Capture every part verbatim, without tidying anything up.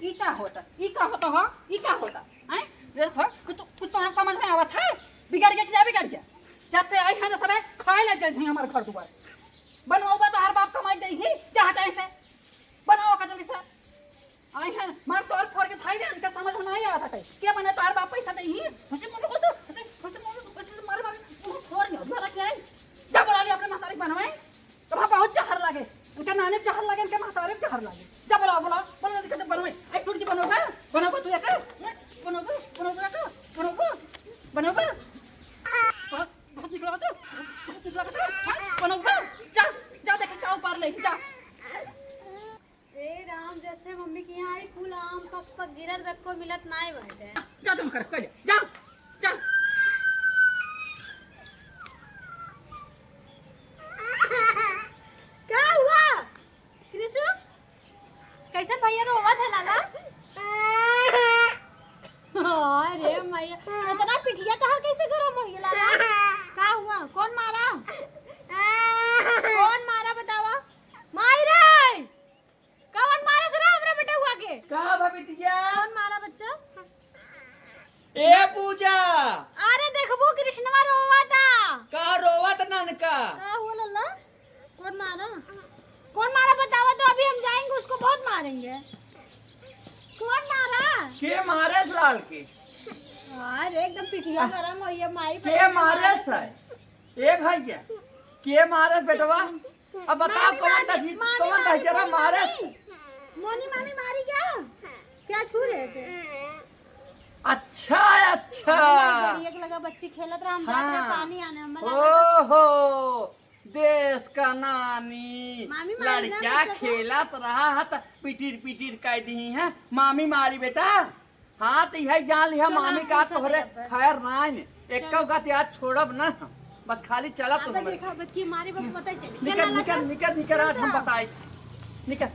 ई का होता? ई का होता हो? ई का होता? हैं? ये तो कुछ, कुछ तोहरे समझ में आवत है? बिगड़ गया कि ना बिगड़ गया? जब से आई है ना सबे खाए ले जाए हमारे घर दुआर। बनवाओ बा तोहार बाप कमाई दे ही, जा हट ऐसे। बनवाओ का जल्दी से। आई है, मार तोड़ फोड़ के थाई दे, इनका समझ में नहीं आवत है। क्या बने तोहार बाप पैसा दे ही? हंसी बोलो तो, हंसी, हंसी बोलो, हंसी से मारे मारे, मुंह फोड़ गया, जोरा क्या है? जा बुला ले अपने महतारी बनवाए। तो वहाँ बहुत जहर लागे, इनका नाने जहर लागे, इनके महतारी जहर लागे। जा बुलाओ, बुलाओ, बुलाओ, जल्दी से बनवाए। आई टूट के बनोगा, बनोगा तू एक, बनोगा, बनोगा तू, बनोगा, बनोगा। बहुत, बहुत निकला तो, बहुत निकला तो, हाँ? बनोगा, जा, जा देखे का उपार ले, जा। ए राम, जब से मम्मी के यहाँ आई, कुल आम पक पक गिरल बा, एको मिलत नाय बाटे। जा तुम कर, कर, जा, जा। का हुआ? त्रिशु, कैसे भैया रोवत है लाला? अरे मैया, इतना पिठिया तहार कैसे गरम हो गया लाला? का हुआ? कौन मारा? कौन मारा बतावा? माई रे! कौन मारा रे हमरा बेटउआ के? का बा बिटिया? कौन मारा बच्चा? ए पूजा! अरे देखबू कृष्णवा रोवता। का रोवत ननका? का हुआ लल्ला? कौन मारा? कौन मारा बतावा तो अभी हम जाएंगे उसको बहुत मारेंगे। कौन मारा? के मारे लाल के? अरे एकदम पिठिया गरम हो ये माई के मारे से? ए भैया, के मारे बेटवा? अब बताओ मामी, कौन मामी, दही, मामी, कौन मामी, दही जरा मामी, मारे? मामी। मोनी मामी मारी क्या? क्या छू रहे थे? अच्छा, अच्छा। हमारे गड़िया के लगा बच्ची खेलत रहा, हम जात रहे हाँ। पानी आने, हम मजा करत ओहो, देश का नानी। मामी, मामी ना लड़का बच्चा था। खेलत रहा है त पिटिर पिटिर कह दी है, मामी मारी बेटा। हाँ, तो यही जान लिहा, चलो, मामी हम का चलते तोहरे हैं अब। खैर नाय ने। एक्का चलो। गत याद छोड़ब ना हम। बस खाली चला तू अब हमरे देखा, साथ। बच्ची मारे बाबू पता ही चले। निकल, चल, निकल, चल। निकल, निकल, आज हम चल। बताए। निकल।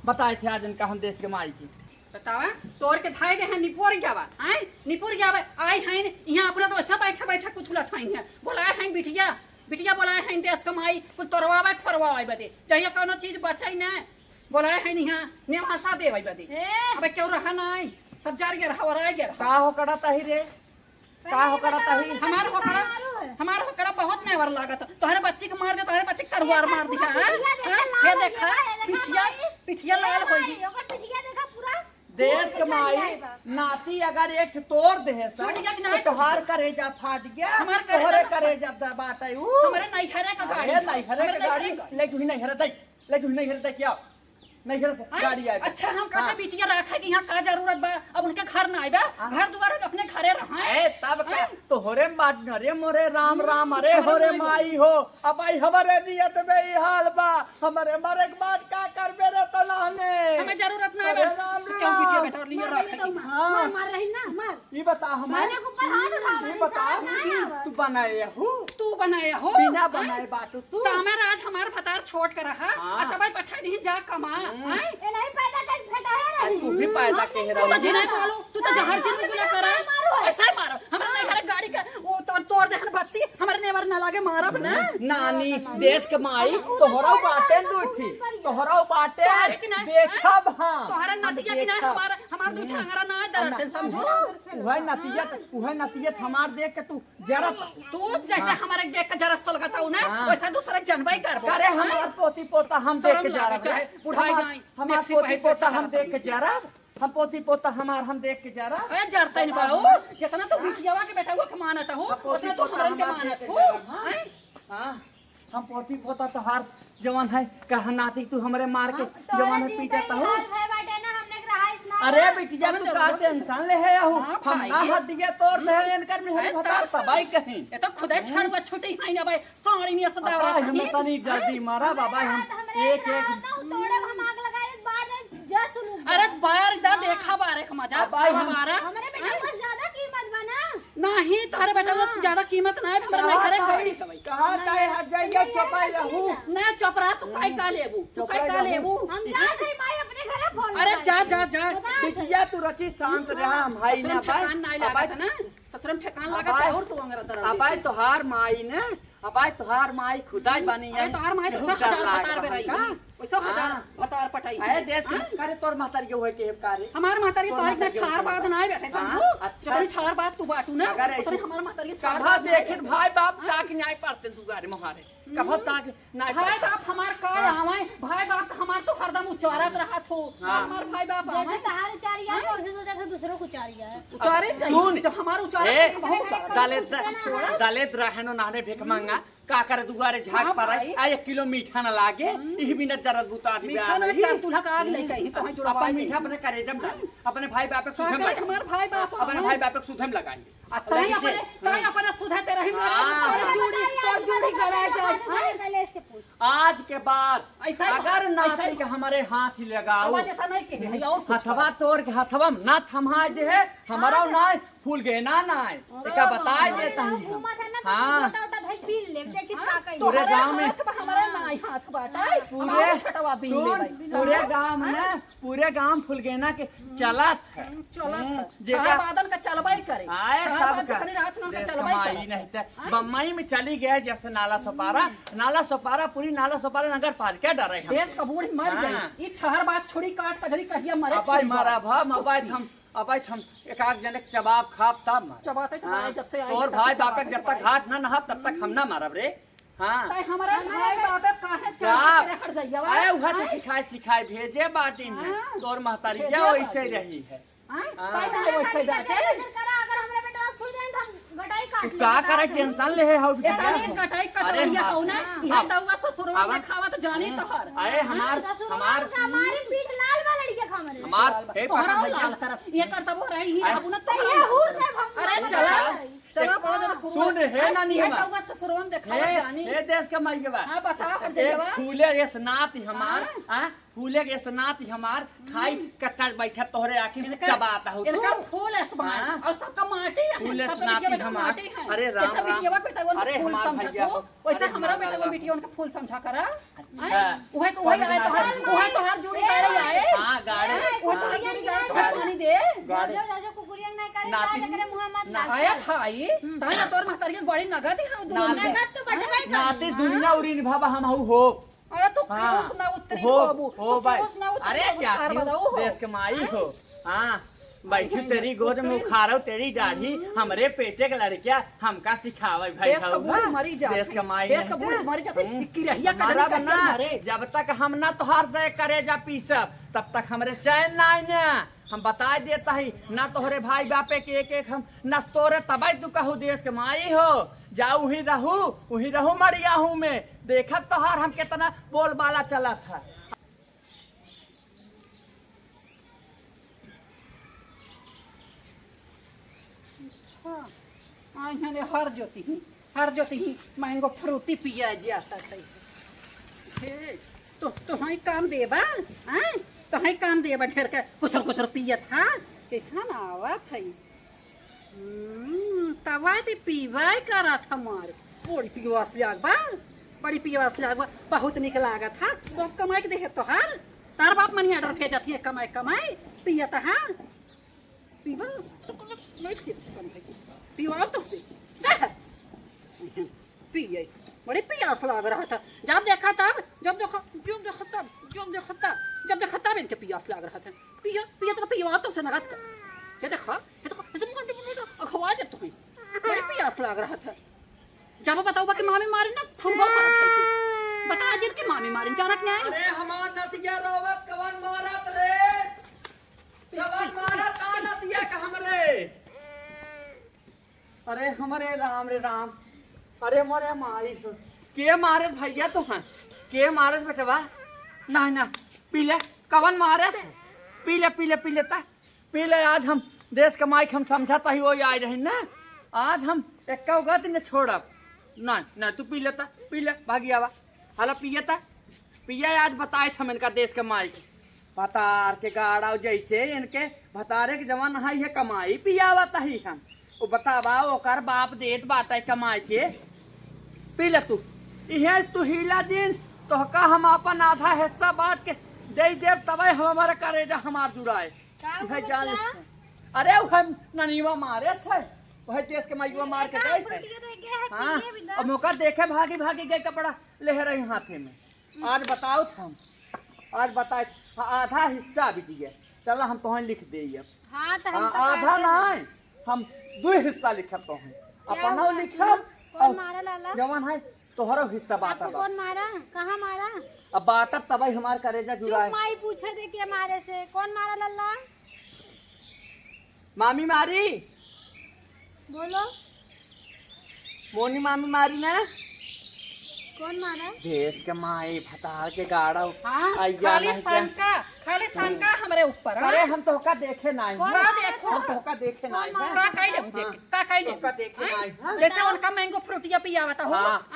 बताए थे आज इनका हम देश के माई की। बतावा, तोर के धाय दे हैं, निपोर गया बा, हैं? निपोर गया बा, आई हैं, यहाँ अपना तो ऐसा बैठा, बैठा कुछ उलत हैं, बोलाए हैं बिटिया, बिटिया बोलाए हैं देश के माई, कुल तोरवावे, फोरवावे बदे, चाहिए कौनो चीज बचाई ना। बोलाए है निहा, नेवासा देवै बदे। ए! अबे केहू रहा नाई, सब जार गया रहा, ओराय गया रहा। का होकड़ा ताही रे? का होकड़ा ताही? हमार होकड़ा, हमार होकड़ा बहुत नेवर लागत। तोहरे बच्ची के मार दे, तोहरे बच्ची के तरुआर मार दिया, हाँ? हाँ? ये देखा, पिठिया, पिठिया लाल होई। ओकर पिठिया देखा पूरा देश के माई, नाती अगर एक ठे तोड़ देहे सा, टूट गया कि तो नहीं? तोहार करेजा फाट गया, हमार करेजा तोहरे ना फाट। करेजा द-, बाटे ऊ। हमारे नैहरे का गाड़ी। अरे नैहरे के गाड़ी, ले जुही नैहरे दे। ले तू नैहर तक क्या? नैहर से हाँ? गाड़ी आ गई। अच्छा, हम कहते हाँ। बिटिया रखे के यहाँ का जरूरत बा? अब उनके घर ना आइबा, हाँ। घर दुआर अपने घरे रहा। ए, तब का? हाँ। तोहरे मार, अरे मोरे राम राम, अरे अरे होरे माई हो। माई हो। अब आई हमारे नियत में ई हाल बा, हमारे मरे के बाद का करबे रे तो लहने? हमें जरूरत ना अरे बा। राम क्यों राम। बिटिया बेटा लिए मार रखे रही के? तो मार। हाँ। मार, मार रही ना, मार। ई बता हमें, मारे के ऊपर हाथ उठा ई बता, ना। तू बनाए हो? तू बनाए हो? बिना हैं? बनाए बाटू तू? सामर आज हमार भतार छोट कर रहा, हाँ। आ तबाई पठाई दही जा कमा, हम्म। हैं? ए नहीं पैदा कर फेटा है अरे नहीं। तू भी पैदा के तू तो रही। जिनाई बोलो, तू तो जहर के गुला कर रहा है। मारो। ऐसा ही मारो। हमारे नहीं घर गाड़ी का, वो तो तोड़ दे हन बत्ती, हमारे नेवर ना लागे मारब ना। नानी, देश के माई, तोहरा बाटे दूठी, तोहरा बाटे तोहरे की ना, देखब हाँ। तोहरा हम नतिया की ना, देखब। हमारा हमार दू ठे अंगरा ना दरते, समझो? उहे नतियत, उहे नतियत हमार देख के तू जरत। तू जैसे हाँ। हमारे देख के जरत सलगत हूँ ना, हाँ। वैसे दूसरे जनबे करबो। अरे हमार पोती पोता हम देख शर्म के लागे जरत चाहे रे। बुढ़ाई हमार, जाए, हमार मैक्सी पोती पहिर के पोता हम जरत। देख के जरत। हम पोती पोता हमार हम देख के जरत। अरे जरते नहीं बाबू, जितना तू बिटियावा के बेटा हुआ के मानत हो, हाँ, पोती उतना तू पोता हमरन के हमार मानत देख के हो। जरत, हाँ। हैं? हाँ। हम पोती पोता तोहार जवन है, कहा नाती तू हमरे मार के हाँ, जवन है तोरे पीटा दिन तहु। हाल है बाटे ना, हमने के रहा इस ना अरे ना। बिटिया, कौन तू का जरूरत है? टेंशन ले है हूँ? हाँ हम ना भाई। हड्डिया तोड़ दे हैं, इनकर में अरे हरी भतार तब तबाही कहीं। ये तो खुदे छड़ुआ छुटी है ना भाई, साड़ी में से दावरा अब्बा, हम नहीं। तनी जल्दी मारा बाबा, हम हमरे एक, एक साथ ना तोड़े, हम आग लगा दे, बार दे, जा सुनू। अरे बार दा हाँ। देखा बारे का मजा, अब्बा, हम बारा। हमरे बेटा हैं? कुछ ज्यादा कीमत बा ना। नहीं, तोहरे बेटा हाँ। ज्यादा कीमत ना है, हमरे कहाँ नैहरे का गई। है? कहाँ का है? हट जाइए, चुपाई रहू। ना, चुप रहा, तू काई का लेबू? तू काई का लेबू? हम जात हई माई अपने घरे फोन अरे, लगा जा, के। जा, जा। बता दे। बिटिया, तू रची शांत रहा, हम हाई ससुर ना में ठेकान पाए। नहीं लागत है ना? ससुर में ठेकान लागत है और तू अंगरा तरह अबाई, देखी। तोहार माई ने अब आई तोहार माई खुदाई बानी अरे, आई। तोहार माई तो बहुत सब डर हजार लाग भतार बा बेराई। हमका। ओइसे हजार हाँ। भतार पटाई। अरे देश के हाँ? करे तोर महतारी के होए के का रे? हमार महतारी तोर तोहर इतना महतारी के होए छार के बाद ना बैठे, हाँ, समझू? अच्छा। जतनी छार बाद तू बाटू ना, अगर ऐसे उतनी हमार महतारी के छार कभा बाद ना देखे बैठे। भाई बाप हाँ? ताक न्याय पारते दुआरे मोहारे। कभा हम्म। ताक न्याय भाई पारते। बाप हमार का हाँ। आवे? भाई बाप तो हमार तो हरदम उचारत रहत हो। हाँ। हमार भाई बाप जैसे आवे? तहार उचारिया है, हाँ? वैसे सोचा था दूसरों को उचारिया है। उचारे हाँ। जाइए। सुन। जब हमार उचारे ए, तो हम उचारे। दलित, छोड़ा। दलित रहनो नाने भिख मांगा। का करे दुआरे झाग हाँ पर भाई। आ एक किलो मीठा न लागे, हम्म। इही बिना जरत बुता दी मीठा बा ना, रही। चार चूल्हा का आग हम्म। लेके ही, तो हम जुड़वा अपन दे। मीठा अपने करेजा में डाल, हाँ। अपने भाई बाप के का सुधे करे लगा। हमार भाई बाप अपने हमार भाई बाप के सुधे में लगाई। आ तहीं लेकिन अपने, जे, तहीं हाँ। अपने सुधे ते रही, हाँ। तोर जूड़ी, तोर जूड़ी गड़ा जाए, हाँ? गले से पूछ। आज के बाद ऐसा ही अगर ऐसा नाती ही के हमारे हाथ ही लगाओ, आवाज ऐसा नहीं के है, और कुछ हथवा करो। तोड़ के हथवा में ना थमा दे है, हमारा हाँ। ना फूल गए ना, ना आए। अरे एका बताए बाप रे। देता हूँ हम। घूमत है ना, तो हाँ। गोटा उटा धई बीन ले, देखी हाँ, का कही। तोरे तोहरे गाँव में हाथ बा, हमारा नाई हाथ बाटे। पूरे हमारे छटवा बीन ले सुन, भाई। पूरे हाँ? गाँव में हाँ? ना, पूरे गाँव फुलगेना के चलत है। हम्म, चलत हम्म, है। जेका छह बादन का चलबई करे। आए छह तब बाद का। जखनी रात में उनका देश चलबई कमाई करे। नहीं ते। हाँ? बम्बई में चली गए जब से नाला सोपारा, नाला सोपारा पूरी नाला सोपारा नगर पालिका डरे हम। देश का बूढ़ मर हाँ। गई। ई छहर बात छोड़ी काट कजड़ी कहिया मरे अबाई छोड़ी मरा बात। भा, मबाई हम अब आई हम एक आध जने के चबाब खाब तब मारब। चबाते तो हाँ, मारे जब से आई तोर तब से भाई बापे चबाते जब तक मारे। घाट ना नहाब तब तक हम ना मारब रे। हाँ। ताई हमारे हमारे भाई बापे काहे जा। चाल करे हट जाइया बा? अरे उहा तो आय। सिखाए सिखाए भेजे बाटी में। हाँ। तोर महतारी भेजे जा वैसे बाटी। रही है। हाँ? हाँ। ताई ना वैसे जाते। नजर करा, अगर हमरा बेटा छू जाए तो हम गटाई काट तू लेब। का करे टेंशन ले है हौ इतना बिटिया? नहीं गटाई अरे कटवैया हाँ। हौ ना। हाँ। इहे दउआ ससुरवा अब देखावा तो जानी तोहर। अरे हाँ, हमार, ससुरवा हमार का हमारी पीठ लाल बा लड़के का हमरे। हमार, ए, तोहरा पकड़ लाल भैया। करब। ये करतबो रही ही अरे। रहबू ना तो ये तोहरा हूर लाल जब हम अरे लाल चला, करब। चला, बड़ा जरा फुरवा। सुन रे, हे हाँ, नानी ये हमार। दउआ ससुरवा में देखावा हे, जानी। हे देश का माई के बा। हाँ, बता, हर ए, जगह। फूले ये सनात हमार, हाँ। हाँ, फूले के सनात हमार, खाई हम्म। कच्चा बैठा तोहरे आँखी में इनका, चबाता हो तू। इनका फूल असमान हाँ। और सबका माटी है, फूल सबका असनात बिटिया बेटा हमार। माटी है। अरे राम, जैसे राम। बिटिया बेटा वो अरे फूल हमार समझा भैया। तो, वैसे अरे हमरा हमार बेटा वो राम। बिटिया उनका फूल समझा करा। अच्छा। हैं? उहे तो, उहे आए तो हर, उहे तो हर जोड़ी गाड़ी आए। हाँ, गाड़ी। उहे तो हर हाँ। जोड़ी गाड़ी, तो हर पानी दे। गाड़ी। जो, जो, जो कुकुरिया नहीं करे, नाती। ना करे, मुँह मत ना। आया भाई, हम्म। ताई ना तोर महतारी के बड़ी नगद है, दोनों नाती। में। नगद तो बटबे करी। नाती दुनिया उरी निभावा हम हऊ हो। अरे तू हाँ। केहू से ना उतरी हो, बाबू, हो तू भाई। केहू से ना उतरी अरे बाबू, क्या छाड़ क्यों? बजाऊ हो। देश के माई हो। हाँ, बैठी अरे तेरी गोद में उतरी। उखाड़ो तेरी दाढ़ी, हम्म। हमरे पेटे के लड़किया हमका सिखावे भाई देश का हो बूढ़ ना। मरी जात देश है। का माई देश का नहीं बूढ़ है। मरी जात है। हम्म। कि रहिया का हमारा नहीं करके बना, मरे। जब तक हम ना तोहार से करेजा पीसब, तब तक हमरे चैन ना आई ना। हम बताए देता ही, ना तोहरे भाई बापे के एक एक हम नस्तोरे तबे तू कहू देश के माई हो। जा उही रहू, उही रहू मरियाहू में। देखत तोहार हम केतना बोलबाला चलत है। अच्छा, आ इन्हने हर जोती ही, हर जोती ही mango fruity पिया जाता है। हे, तो, तो हई काम देबा, हाँ? तो हई काम देबा ढेर के कुचर कुचर पियत हा, कैसन आवत है? हम्म, तवा ते पीवाय करत हमार। बड़ी पियवास लाग बा, बड़ी पियवास लाग बा, बहुत निक लागत हा। तो अब कमाई के देहे तोहार, तार बाप मनी order भेजत ही कमाई, कमाई, पियत हा। पीवा, सुकुल, नहीं पिए, सुकुल भाई। पीवा तो से। पिए। बड़ी पियास लाग रहा था। जब देखा तब, जब देखा, जब देखा तब, जब देखा तब, जब देखा तब इनके पियास लाग रहा था। पिया, पिया तो पिया तो से नगद कर। ये देखा, ये देखा, ऐसे मुंह में अखवा जाता है। बड़ी पियास लाग रहा था। जब बताओ बा कि मामी मारी ना, फुलवा मारत है। बता आज इनके मामी मारी, जानत नहीं। अरे हमार नतिया रोवत कवन मारत रे? कवन मारत आ नतिया का हमरे? अरे हमरे राम रे राम, अरे मोरे माई हो। के मारे भैया तो हैं? के मारे बेटवा? ना ना, पी ले। कवन मारे से? पी ले, पी ले, पी ले ता। पी ले, आज हम देश के माई के हम समझाता ही वही आए रही ना। आज हम एक्का गति न छोड़ब। ना ना, तू पी ले ता, पी ले, भागी आवा। हला पिए ता। पिया आज बताए थे इनका देश के माई के। भतार के गाड़ा जैसे इनके भतारे के जवान है, ये कमाई पियावत ही हम। वो बतावा, ओकर बाप देत बाटे कमाई के। पी ले तू। इहे तू हीला दिन, तोहका हम अपन आधा हिस्सा बांट के दे देब, तबे हम हमारे करेजा हमार जुड़ाए। का इहे जान ले। अरे, वो हम ननीवा मारे से। वही देश के माइवा मार के गए थे। हाँ, अब मौका देखे भागी भागी गए कपड़ा ले रही हाथे में। आज बताओ थे हम, आज बताए थे, हाँ, आधा हिस्सा भी दिए। चला हम तोहन लिख दे अब। हाँ, तो हम हाँ, तो आधा ना है, हम दो हिस्सा लिखब तोहन। अपना लिखब, कौन मारा लाला? जवन है तोहरो हिस्सा बांटब। कौन मारा? कहाँ मारा? अब बांटब तबही हमार करेजा जुड़ाए। माई पूछे दे के मारे से कौन मारा लाला? मामी मारी। बोलो। मोनी मामी मारी ना। कौन मारा? देश के माई भतार के गाड़ा। हाँ, खाली शंका, खाली शंका हमरे ऊपर। अरे हम तोहका देखे नाहीं। कौन देखो? हम तोहका देखे नाहीं। का कही लेबू देखे? का कही लेबू? तोहका देखे नाहीं। जैसे उनका मैंगो फ्रूटिया पियावत हो। हाँ।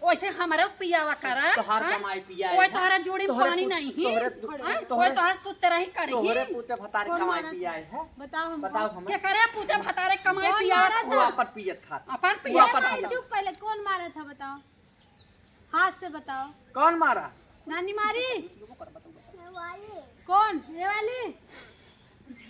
ओइसे हमरे पियावा करा। तोहार कमाई पियाए है। तोहरे जोड़ी पानी नहीं। तोहरे तोहर सुत रही करी। तोहरे पूते भतारे कमाई पियाए है। बताओ हम। बताओ हम। के करे पूते भतारे कमाई पियाए? वो अपन पियत खात। अपन पियत खात। चुप पहले, कौन मारा था बताओ? हाथ से बताओ। कौन मारा? नानी मारी। कौन? ये वाली?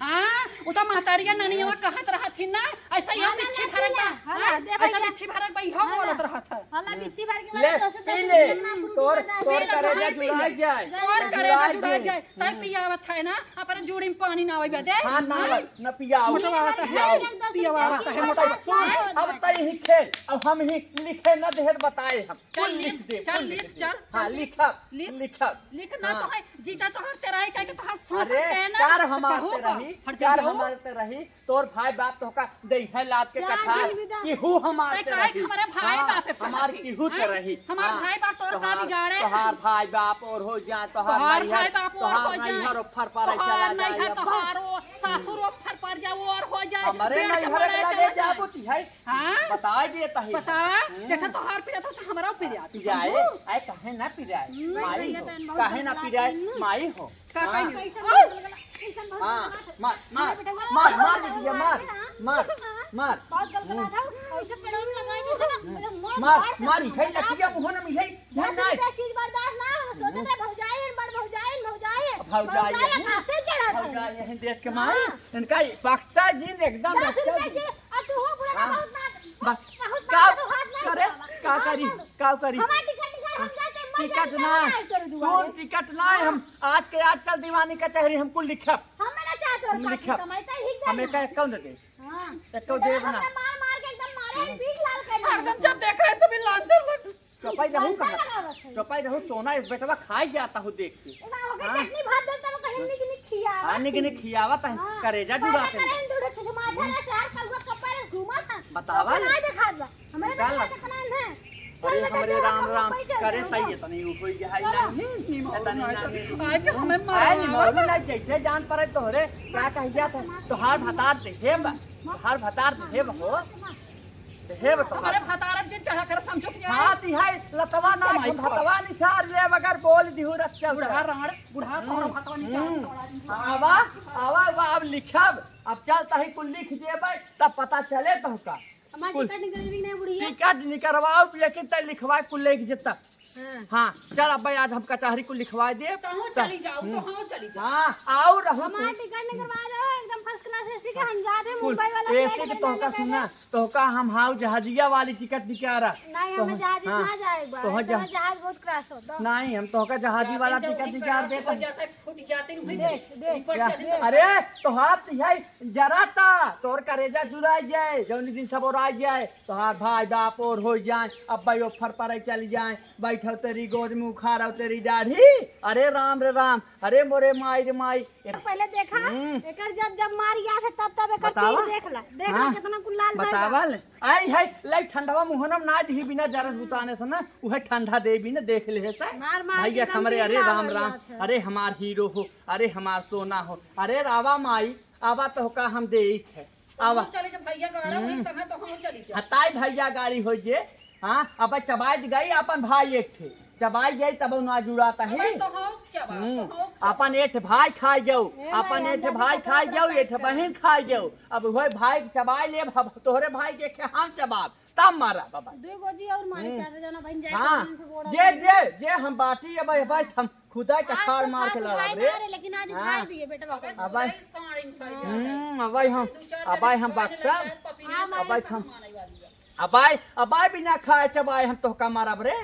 हाँ, उ तो महतारिया ननिया कहत रहत ही ना, ऐसा यो बिच्छी भरक बा। हाँ, ऐसा बिच्छी भरक बा, इहो बोलत रहत है। हला बिच्छी भर के ले, पी ले। तोर, तोर करेजा जुड़ाई जाए। तोर करेजा जुड़ाई जाए। तै पियावत है ना, अपने जूड़ी में पानी ना आवे दे। हाँ, ना आवे, ना पियाओ। मोटवा आवत है, पियावा आवत है, मोटवा। सुन, अब तै ही खेल, अब हम ही लिखे ना देहर बताए हम। चल लिख दे, चल लिख, चल। हाँ, लिखब, लिखब। लिख ना तो है, जीता तो हर तेरा ही कहे कि तोहार सास अरे, है ना। चार हमार ते रही, चार हमार ते रही, तोर भाई बाप तोहका देह है लात के कथा, केहू हमार ते रही। हमारे भाई बाप है, हमार केहू ते रही। हमार भाई बाप तोर का बिगाड़े? तोहार भाई बाप और हो जाए, तोहार भाई बाप और हो जाए, तोहार नैहर फर पर चला जाए, तोहारो सासुर फर पर जाओ और हो जाए, हमारे नैहर लगे जाबो ती है। हाँ? बताए दिए तही। बता, हम्म। जैसे तोहार पिरात हो, से हमराउ पिरात। पिराए? समझू? आए, काहे ना पिराए? हम्म। माई हो। काहे ना पिराए? माई हो। का हाँ। कही? हाँ, मार, मार, मार, मार बिटिया, मार, मार, मार। बहुत गलत बात है। ऐसे पेड़ों में लगाए जैसे ना, हम्म। मार, मार, मार, है लठिया मुँह में है, दस रुपया चीज बर्दाश्त ना हो, सोचत रहे भौजाई, बड़ भौजाई, भौजाई, भौजाई, भौजाई, यही, आकाशे चढ़त है। भौजाई, यही देश के माई, हाँ। इनका बक्सा जीन एकदम दस रस्ता रुपया जीन। चीज, और तू हो बुढ़ा हाँ। बहुत ना, बस, बहुत का ना, बहुत ना करे, का करी, का करी? हमार टिकट निकाल, हम जाते, मर टिकट जाते, ना, हम आए तोरे दुआरे। सुन, टिकट ना, हाँ। हम आज के आज चल दीवानी कचहरी, हम कुल लिखब। हम ना चाहते और हम लिखब। कमाई, तो ही हमें ना। कह कौन दे दे? हाँ। एक तो देव ना। हमने मार मार के एकदम मारे हैं, पीठ लाल कर दिया। हरदम जब देख रहे हैं, तभी लांचर लग। चौपाई रहू कहाँ? चौपाई रहू, सोना इस बेटवा खाई जाता हो देख के। ओका, ओके हाँ? चटनी भात देता, वो कहीं निक निक खियावा। हाँ, निक निक खियावा, तहन हाँ। करेजा जुड़ा के। करे दो ठो छुछुमार झाला से हर कलुआ कपड़ा घूमा था। बतावा ओके ले। ना देखा दो। हमरे का बेटा लग- कितना है? अरे चल बेटा, हमरे चल, राम हम राम, लोग करे चल, तई चल। इतनी उ कोई है चलो। नहीं। नहीं, इतनी नहीं। आज हमें आए नहीं, मार मार। नहीं, जैसे जान पड़े तोहरे, का कह गया था? तोहार भतार देहे बा, तोहार भतार देहे बा हो। देहे बा तोहार। हमारे भतार जे चढ़ा कर समझो क्या? हाँ, ती है, लतवा ना, कमाई भतवा निसार ले, मगर बोल दिहु रच्चा बुढ़ा से। राड़, बुढ़ा तोहरा हम्म, भतवा निकाल, हम्म। तोहरा निकाल। आवा, आवा, आवा, अब लिखब, अब चल तही कुल लिख देबे, तब पता चले तोहका। हमार कुल टिकट निकलबी ना, बुढ़िया। टिकट निकलवाओ, लेकिन तै लिखवा कुल लेके जता। हाँ। हाँ, चल अब भाई, आज हम कचहरी कुल लिखवा दे। तहूँ चली जाओ, हम्म। तहूँ चली जाओ। हाँ, आओ रहू हमार तू। टिकट निकलवा दो, एकदम first class AC के हम जाते कुल मुंबई वाला AC flight के में तोहका जाने सुना, पहले। तोहका हम हाउ जहाजिया वाली टिकट निकारा। नहीं, हमें तोह-, जहाज हाँ। ना जाए एक बार। तोह ऐसे जहा-, में जहाज बहुत crash होता। नहीं, हम तोहका जहाजी वाला टिकट निकाल देते। फूट जाते हैं, देख, देख। निपट जाते हैं। अरे, तोहार तिहाई जरा ता, तोर करेजा जुड़ाई जाए, जौनी दिन सब ओराई जाए, तोहार भाई बाप और हो जाए, अब भाई ओफर पर चल जाए, बैठो तेरी गोद में उखाड़ो तेरी दाढ़ी। अरे राम रे राम, अरे मोरे माई रे माई। तो पहले देखा, हम्म। एकर जब, जब मार गया था, तब, तब एकर बतावा। तीर देख ला, देख ला हाँ। कितना कुल लाल भइल बा। बतावा ले। आई है, लाई ठंडवा मुहनम ना दिही बिना जरस बुताने से ना, उहे ठंडा दे बिना देख ले है सा। मार, मार भैया के हमरे, एकदम अरे राम लाल राम, हो जात है। अरे हमार हीरो हो, अरे हमार सोना हो, अरे रावा माई, आवा तोहका हम देइत है। आवा। तहूँ चली जा भैया गाड़ा, हम्म। वही संगे तहूँ चली जा। हताई भैया गाड़ी हो जे, हाँ, अब चबाई गई अपन भाई एक ठे। चबाई गई तब ना जुड़ाता है। अब तहूँ चबा, हम्म। तहूँ चबा। अपन एक ठे भाई खाई जाऊ, ए अपन भाई, एक ठे हम भाई जाके खाई जाऊ, एक ठे बहन खाई जाऊ। अब वही भाई के चबाई लेब, अब तोहरे भाई के एक ठे हम चबाब। तब मारा बाबा। दो गो जी और मारे हम्म। चाहते जाना बहन जाए हाँ, तो उनसे गोड़ा जे, धोए। जे, जे हम बाटी, अब भाई हम खुदा के हाँ, छाड़ तो मार के खास लड़ा भाई रे। मारे, लेकिन आज हाँ। उठाई दिए बेटवा को। अब भाई, हम्म, अब भाई हम, दो चार अब भाई हम जने बक्सा, खाए लग जाए, पपीने अब भाई हम, अब भाई, अब भाई बिना खाए चबाए हम तोहका मारब रे।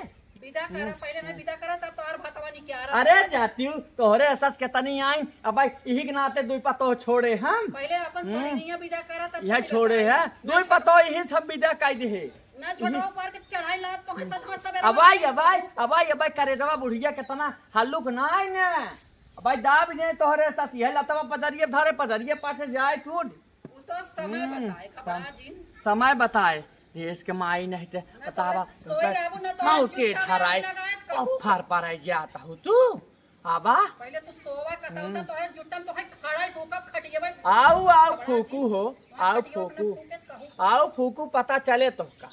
विदा करा, हम्म। पहले ना विदा करा, तब तोहार भतवा निकारा। अरे जातियो, तोहरे एहसास केतनी आई, अब भाई इही के नाते दुई पतोह छोड़े हम। पहले अपन हम्म। सोनिया विदा करा, तब यह तो छोड़े विदा है, करा। दुई पतोह इही सब विदा कर दिहे। ना छोटवा ऊपर के चढ़ाई लात तो है, सच में सबेरे अब भाई, उठे अब भाई, अब भाई, अब भाई करेजवा बुढ़िया केतना हल्लुक ना आई ने। अब भाई दाब ने तोहरे एहसास, यह लतवा पजरिए धरे, पजरिए पाछे जाए टूट। उ तो समय हम्म, बताए, घबरा सम-, जिन। समय बताए। देश के माई नहीं ते ना बतावा, तोहर सोई उनका रहबू, ना तोहर माउर के चुट्टा ठहराए, लगाए, और कहू फर पर आई जाता हूँ तू। आबा। पहले तू सोवा कतौ हम्म। त तोहरे जुट्टा में तोहरे खड़ा ही फूकब खटियेबे। आऊ, आऊ घबरा फूकू जिन। हो, हाँ, आऊ खटियेबे फूकू। अपने फूके कहू। आऊ फूकू पता चले तोहका।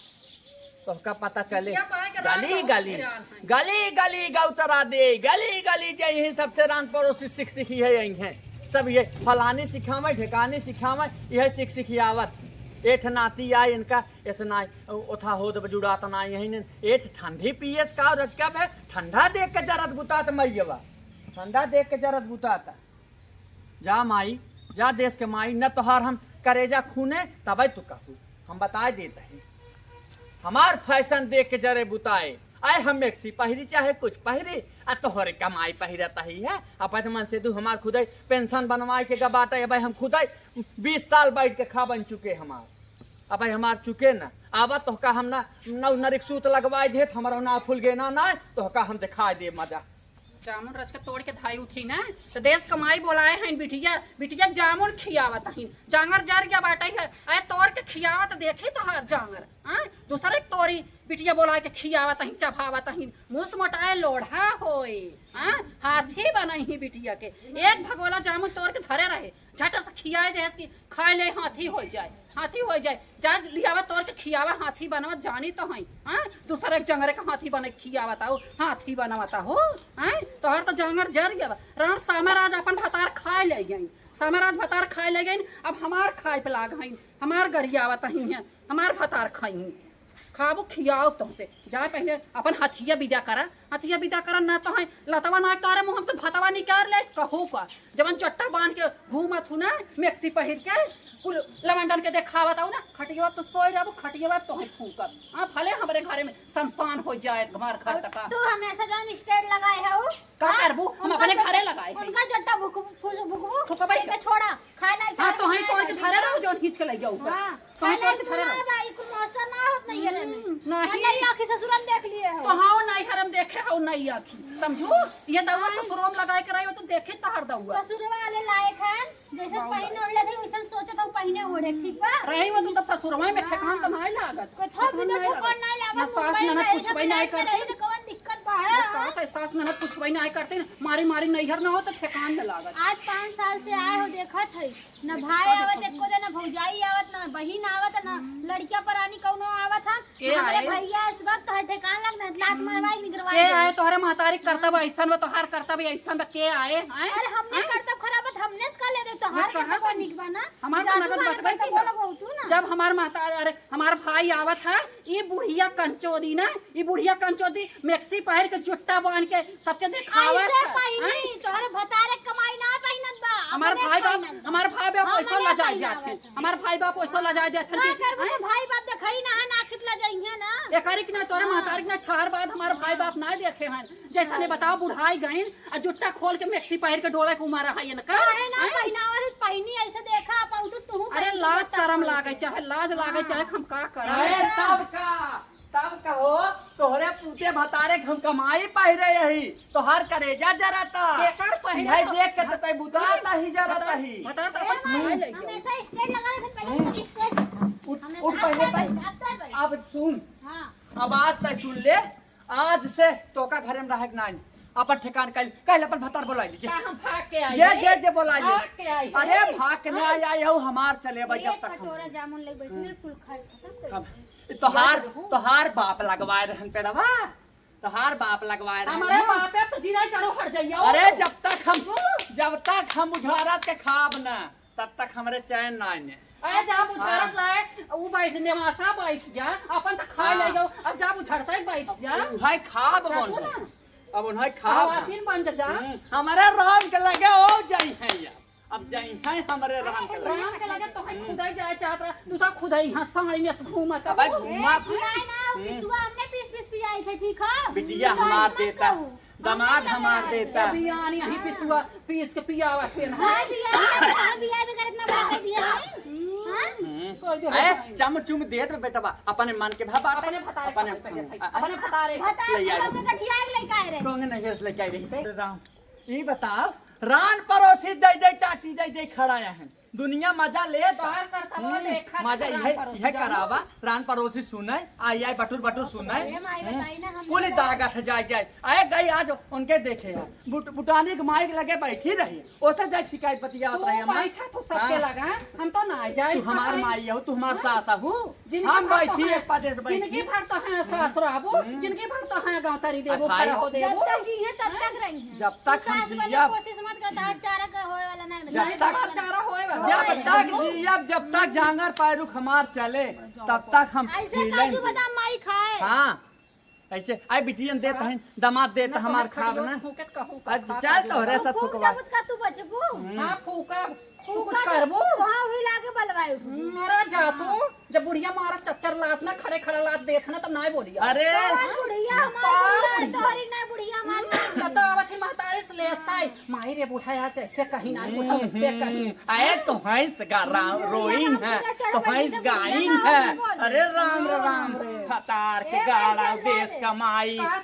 तोहका पता चले। बिटिया पाए के गली, रात गली, बहुत हैरान है। गली, गली गौतरा दे, गली, गली जे यही सबसे रान पड़ोसी सीख सीखी है यही है। सब ये फलानी सिखावे, ढेकानी सिखावे, यह सीख सीखी आवत। एठ नाती आए इनका, ऐसे ना, ओथा होद जुड़ात ना यही ने। एठ ठंडी पियस का रजका बे, ठंडा देख के जरत बुतात मइयवा। ठंडा देख के जरत बुतात। जा माई, जा देश के माई, न तोहार हम करेजा खूने, तबे तू कहू। हम बताए देत हई। हमार फैशन देख के जरे बुताए। आए हम मैक्सी पहिरी चाहे कुछ पहिरी, आ तोहरे कमाई पहिरत ही है। अपन मन से तू हमार खुदे पेंशन बनवाए के गा बाटे, अब हम खुदे बीस साल बैठ के खा बन चुके हमार। अब हमार चुके ना, आवा तोहका हम ना नौ नरिक सूत लगवाए देत, हमारा ना फुलगेना ना, तोहका हम दिखाए दे मजा। जामुन रच के तोड़ के धाई उठी ना, तो देश कमाई बोलाए हैं बिटिया, बिटिया जामुन खियावत हईन, जांगर जर गया बाटे है, आए तोड़ के खियावत देखी तोहार जांगर, हाँ? दूसरे के तोरी बिटिया बोलाए के खियावत हईन, चभावत हईन, मुस मोटाए लोढ़ा होए, हाँ? हाथी बनई ही बिटिया के, एक भगोला जामुन तोड़ के धरे रहे, झट से खियाए देहस कि खाए ले हाथी हो जाए, हाथी हो जाए। जा लियावा तोड़ के खियावा, हाथी बनवा जानी तो हई। हाँ, दूसरे के जंगरे का हाथी बने खियावत हो, हाथी बनवत हो। हाँ, तोहर तो जंगर जर गया बा। राम सामराज अपन भतार खाए ले गई, सामराज भतार खाए ले गई, अब हमार खाए पे लाग हई, हमार गरियावत ही है, हमार भतार खाई। खाबू खियाओ तुमसे। जा पहले अपन हथिया विदा करा, हथिया विदा करा, ना तो है लतवा ना करे मुँह हमसे भतवा निकाल ले, कहू का। जवन चट्टा बांध के घूमत हूँ ना, मैक्सी पहिर के, कुल लवंडन के देखावत आऊ ना, खटियवा तो सोए रहबू, खटियवा तो है फूकत। हाँ, भले हमरे घरे में शमशान हो जाए, हमार घर और तका। तू हमेशा जवन स्टैंड लगाए है उ, का हाँ? करबू? हम उनका अपने जो-, घरे लगाए हैं। उनका जट्टा भुक-, फुस-, भुकबू, फुकबै एके का? छोड़ा, खाए लायक हाँ, तो है, तोड़ के धरे रहो, जौन खींच के ले जाओ ऊपर। हाँ, तो है, खाए तोड़ लायक के धरे ना रहो। बा, ई कुल मौसर ना होत नहीं है रे में। हम्म, नहीं। नहीं, आँखी ससुरन देख लिए हो। तो हाँ, वो नहीं हरम देखे हो, नहीं आँखी। समझू? ये दउआ हाँ। ससुरो में लगाए के रही हो, तो देखे तो हर दउआ। ससुर वाले लायक हैं, जैसे बाबा। पहिने ओढ़ले थे, वैसन सोचत हो पहिने ओढ़े, ठीक बा? रही हो तो तब ससुरवा में हाँ। ठेकान तो नहीं लागत। कोई थोप ठेकान भी तो नहीं ठोकर लागत। नहीं लागत, ना सास मुंबई ननद में कुछ ऐसे भी नहीं करते। कौन दिक्कत बा, हाँ? बताओ, तो सास ननद कुछ भी नहीं करते ना, मारी मारी नैहर ना हो तो ठेकान में लागत। आज पाँच साल से आए हो, देखत है, न भाई आवत एको दिन, न भौजाई आवत, न बहिन आवत, न लड़किया परानी कौनो आवत है। के हमरे आए? भैया इस वक्त हर ठेकान लग न लात मारवाई निकरवाई के दे। आए? तोहरे महतारी के करतब ऐसन बा, तोहार करतब ऐसन बा, के आए? हैं? अरे हमने हैं? करतब खराब बा, हमने से का ले दे, तोहार मैं कहाँ करतब करी? निक बा ना? हमार तो जादू नगद मारे बटबे करतब की है। बोला गो तू ना। जब हमार महतारी, अरे हमार भाई आवत है, ई बुढ़िया कंचोदी ना, ई बुढ़िया कंचोदी मैक्सी पहिर के जुट्टा बांध के सबके देखावत ऐसे है, पहिनी, हैं? तोहरे भतारे कमाई ना पहिनत बा, हमार अपने भाई बाप, पहिनत बा। हमार भाई बाप हम पैसा नहीं लजाए पहिनावत जात हैं। हैं। हमार भाई बाप पैसा लजाए जात हैं का कि, करबू हैं? तो भाई बाप देखई ना, ना खित लजाइहे ना। एकरी के ना तोरे हाँ। महतारी के ना छहर बाद हमार भाई बाप ना देखे हैं। जैसा ने बताओ, बुढ़ाई गइन, आ जुट्टा खोल के मैक्सी पहिर के डोला के उमारा है इनका। काहे ना हैं? पहिनावत है, पहिनी ऐसे देखा, अब तू, तू अरे पहिनी लाज देखा शरम खोल लागे, के। चाहे लाज लागे, हाँ। चाहे हम का करब। अरे तब का, तब का हो, तोहरे पूते भतारे के हम कमाई पहिरे यही, तोहार करेजा जरता। केकर पहिरे यही तो देख के तो तै बुता भतार, ही जरता भतार, ही। भतार तो अपन ए, कमाई ले गयो। हमेशा स्टैंड लगा रखे, पहले हम्म। स्टैंड। उठ, हमेशा उठ पहले अब तै। अब अब सुन। हाँ। अब आज तै सुन ले, आज से तोका घरे में रहे के नाई। अपन ठेकान कइल, कइल अपन भतार बोलाई लीजिए। का हम भाग के आई जे, हई? जे, जे बोलाई ले। भाग के आई अरे हई। भाग के ना हाँ। आई, आई हो हमार चले भाई जब एक तक हम कटोरा जामुन ले बैठी हम्म। ना, कुल खाए खत्म कर हम, दे। तोहार, देखो। तोहार बाप लगवाए रहन पेड़वा, तोहार बाप लगवाए रहन हमारे ना। बाप है तो जीरा चढ़ो हट जाइए। अरे जब तक हम, जब तक हम बुझारत के खाब ना, तब तक हमरे चैन ना आने। अरे जा बुझारत लाए, उ बैठ, नेवासा बैठ जा, अपन त खाए ले जाओ, अब जा बुझारता ही बैठ जा। उहाई खाब जा मन तू है। ना। अब उन्हें खाब अब ना। दिन बन जा, जा। हम्म, हमरे राम के लगे हो जाई है यार। अब जाई है हमरे राम के लगे। राम के लगे तो है खुदाई जाए चाहत रहा, तू तो खुदाई यहाँ साड़ी में से घूमत अब भाई हो। घूमा ए, पियाए ना, हम्म। पिसुआ हमने पीस पीस पियाई थे, ठीक है? बिटिया पिसुआ हमार मत देता। कहू। दमाद हमार देता। ए बियानी यहीं पिसुआ पीस के पियावा के ना। हाँ, बियाह, हाँ, बियाह में कर इतना बड़ा कर दिया है। हाँ? हम्म। कोई जो ए, है। चम चुम देत में बेटवा, अपने मन के भा बाटे। अपने भतारे अपने, के भा बाटे। अपने भतारे। भतारे ले आए। लोग के गठिया के लेके आए रहे। कौन नहीं है, लेके आई रही। राम, ई बताओ, रान परोसी दे दे, टाटी दे दे, खड़ा है। दुनिया मजा ले तो। तोहर करतबा हम्म, देखा मजा तो इहे, रान परोसी इहे जानो। करावा, रान परोसी सुने, आई आई बटुर बटुर सुने। ए माई, हम्म, बताई ना, हम कुल नहीं दागत है जाए जाए। आए गई आज उनके देखे यार। बुट-, बुटानी के माई के लगे बैठी रही। ओसे जाए शिकायत बतियावत तू रही हम। बैठा तू सबके हाँ। लगा, हम तो ना जाए। तू हमार माई हो, तू हमार हाँ। सास हो। जिंदगी हम भर तो बैठी हैं, एक पासे से बैठी। जिंदगी भर तो हैं सास रहबो, हम्म। जिंदगी भर तो हैं गौतरी देबो, आ भाई। खड़ा हो जब देबो। तक जी हैं, तब तक रही हैं। जब तक तू हम सास बने जियब। कोशिश मत कर, तहार चारा का होए वाला ना है। जब नहीं, तक, तहार चारा होए वाला जब है। तक जियब, जब तक जांगर पैरुख हमार चले, तब तक हम ऐसे खिलेंगे। काजू बादाम माई खाए। हाँ, ऐसे, आई बिटियन देत हैं, दामाद देत ना, हमार तोहर खाब खड़ियो ना। फूकत कहू का आज खा चल काजू तोहरे बादाम। साथ फूक फुकवा। देबत का तू बचबू? हम्म। हाँ, फूकब। तू कुछ करबू? कहाँ हुई लागे बलवाई उठबू? मरा जा तू। जब बुढ़िया मारा चच्चर लात ना, खड़े खड़ा लात देख ना, तब नाय बोली। अरे। तोहर बुढ़िया हमार पार बुढ़िया, बुढ़िया। तोहरी ना बुढ़िया हमार। हम्म, न तो आवत ही महतारी से ले साई। माई रे बूढ़ा यार, जैसे कहीं ना बूढ़ा वैसे कहीं। अरे तो भैंस गा-, रा-, रोइन है, तो भैंस गाइन है। अरे राम रे राम रे। भतार के गाड़ा देश कमाई। हाँ,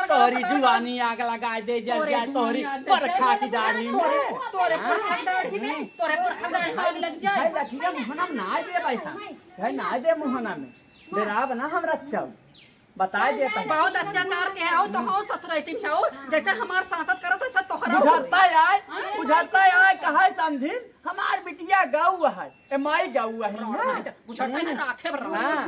तोहरी जुआनी आग लगाए दे, जल जाए तोहरी परखा की दाढ़ी में। तोरे परखा की दाढ़ी में, तोरे परखा की दाढ़ी में आग लग जाए। भाई लठिया मुहना में ना दे भाई साहब। भाई ना दे मुहना में। डेराब ना हमरा चल। बताए देता है। बहुत अत्याचार के है, हो तो हो ससुर रहती है, हो जैसे हमार सांसद करत वैसे तोहरा हो। बुझाता है आय, हाँ? बुझाता है आय, कहा है समझिन, हमार बिटिया गऊ है, ए माई गऊ है, हाँ? नहीं तो बुझाता है ना, राखे बर हाँ,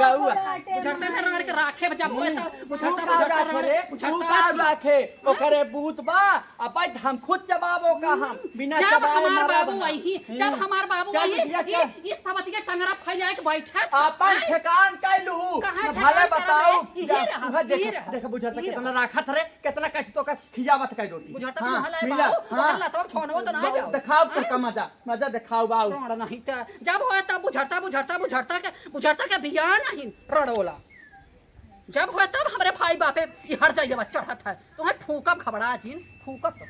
गऊ है। बुझाता है ना, राखे बर जब होए तो बुझाता, तू का बुझाता राखे रे? राखे, तू बुझाता का है। राखे? ओकरे बूत बा, अब भाई हम खुद चबाबो का हम, बिना जब चबाए हमार मरब बाबू ना। आई ही, हम्म। जब हमार बाबू चल आई, बिटिया, ये, चल। ये सबतिया टंगरा फैलाए के बैठा था। आपन हैं? ठेकान कैलू। कहाँ न ठेकान भले करा बताओ, है? इही जा, रहा, उहे इही देख, रहा, देख बुझाता इही कितना रहा। राखत रे, कितना कष्ट तो का खियावत का रोटी। बुझाता हाँ, तो हला है मिला, बाबू, हाँ। हला तो छोनो तो ना बाबू, जाओ। दिखाओ तो हाँ? का मजा, मजा दिखाओ बाबू। रोड़ नहीं तो, जब होए तब बुझाता, बुझाता, बुझाता के, बुझाता के बिया नहीं, रड़ोला। जब होए तब हमरे भाई बापे ई हर जाइए बा चढ़त है। तुम्हें फूकब घबरा जिन, फूकब तो।